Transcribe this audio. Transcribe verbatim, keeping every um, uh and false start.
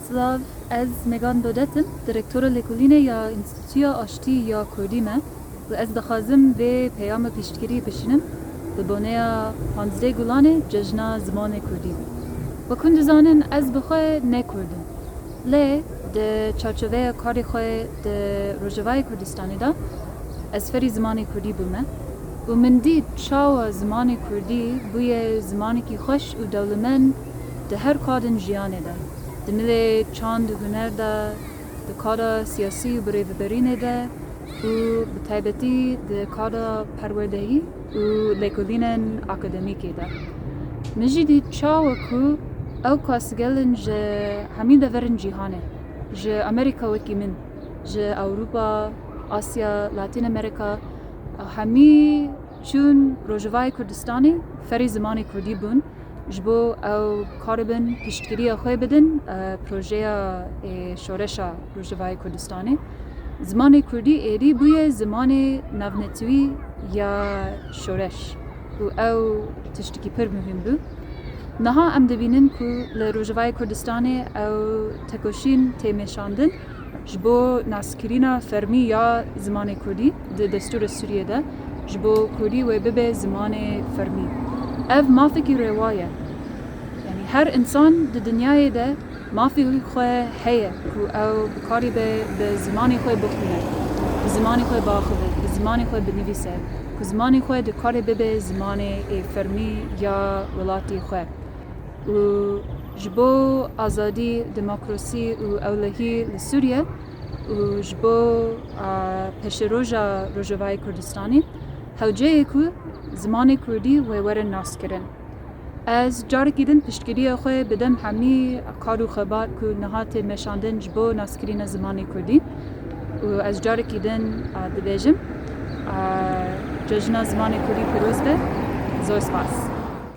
Silav, ez Megan Dodet im, direktora Lêkolînê ya Înstîtuya Aştî ya Kurdî me û ez dixwazim vê peyama piştgirî bişînim bi boneya panzdeh Gulanê Cejna Zimanê Kurdî. Wek hûn dizanin, ez bi xwe ne Kurd im. Lê di çarçoveya karê xwe di Rojavayê Kurdistanê de ez ferî zimanê Kurdî bûme û min dît çawa zimanê Kurdî bûye zimanekî xweş û dewlemend di her qadên jiyanê de, di milê çand û huner de, di qada siyasî û birêveberînê de û bi taybetî di qada perwerdehî û lêkolînên akademîkê de. Min jî dît çawa ku ew kasgel in ji hemî deverên cîhanê, ji Amerîka wekî min, ji Ewropa, Asya, Latîn Amerîka, hemî çûn Rojavayê Kurdistanê ferî zimanê Kurdî bûn. Ji bo ew karibin piştgiriya xwe bidin, e, projeya, e, şoreşa Rojavayê Kurdistanê. Zimanê Kurdî êdî bûye zimanê navnetewî ya şoreş û ew tiştekî pir muhîm bû. Niha em dibînin ku li Rojavayê Kurdistanê ew tekoşîn tê meşandin. Ji bo naskirina fermî ya zimanê Kurdî di destûra Sûriyê de, ji bo Kurdî wê bibe zimanê fermî. Ev mafekî rêwa ye. Yanî her însan di dinyayê de mafê xwe heye ku ew bikaribe bi zimanê xwe bixwîne, bi zimanê xwe biaxive, bi zimanê xwe binivîse, ku zimanê xwe dikare bibe zimanê ê fermî ya welatê xwe. Û ji bo azadî, demokrasî û ewlehî li Sûriye û ji bo, a, pêşeroja Rojavayê Kurdistanê, hewce ye ku zimanê Kurdî wê were naskirin. Ez carekî din piştgiriya xwe bidim hemî kar û xebat ku niha tê meşandin ji bo naskirina zimanê Kurdî. Û ez carekî din, a, dibêjim, a, Cejna Zimanê Kurdî pîroz be. Zor spas.